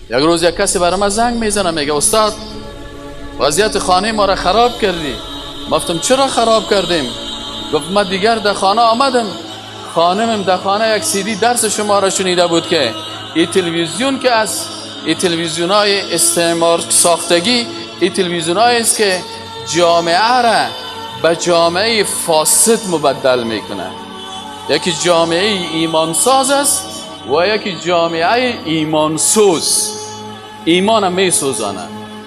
یک روز یک کسی برای من زنگ میزنه، میگه استاد وضعیت خانه ما را خراب کردی. گفتم چرا خراب کردیم؟ گفت من دیگر در خانه آمدم، خانمم در خانه یک سیدی درس شما را شنیده بود که این تلویزیون که از این تلویزیون های استعمار ساختگی، این تلویزیون است که جامعه را به جامعه فاسد مبدل میکنه. یکی جامعه ایمانساز است و یکی جامعه ایمانسوز. ایمان میسوزانه،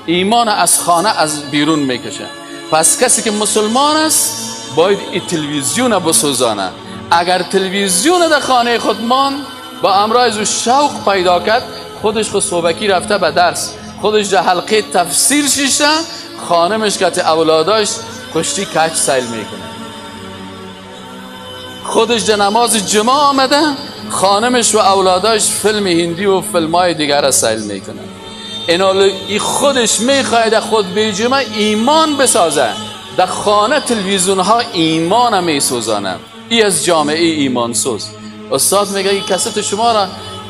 ایمان از خانه از بیرون میکشه. پس کسی که مسلمان است باید این تلویزیون بسوزانه. اگر تلویزیون در خانه خود مان، با امرای از شوق پیدا کرد، خودش خود صبحکی رفته به درس، خودش در حلقه تفسیر شیشته، خانمش که اولاداش کشتی کج سیل میکنه، خودش در نماز جمعه آمده، خانمش و اولاداش فیلم هندی و فیلم های دیگر را سیل میکنه. این خودش میخواهد خود به جمعه ایمان بسازه، در خانه تلویزیون ها ایمان میسوزانه. ای از جامعه ایمان سوز. استاد میگه این کست شما را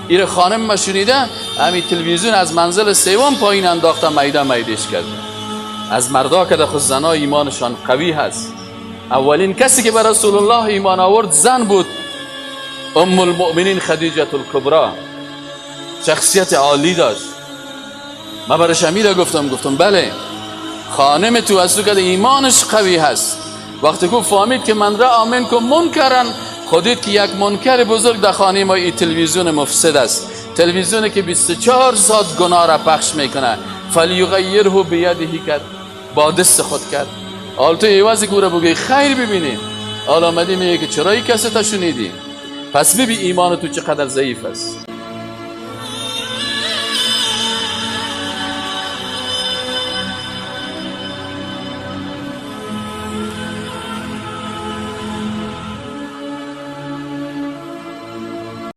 ایر خانم ما شنیده، همین تلویزیون از منزل سوم پایین انداخته، میده میدش کرده. از مردا که در خود زنا ایمانشان قوی هست. اولین کسی که به رسول الله ایمان آورد زن بود، ام المؤمنین خدیجه الکبرا. شخصیت عالی داشت. من برای امیره گفتم بله خانم تو از تو که ایمانش قوی هست. وقتی که فهمید که من رأى منکم منکرا، خودید که یک منکر بزرگ در خانه ما این تلویزیون مفسد است، تلویزیونی که 24 ساعت گناه را پخش میکنه. فلیغیره بیده کرد، با دست خود کرد. حال تو عوضی که او را بگوی خیر ببینی، حالا آمدی میگه که چرا این کسی تا شنیدی؟ پس ببین ایمان تو چقدر ضعیف است.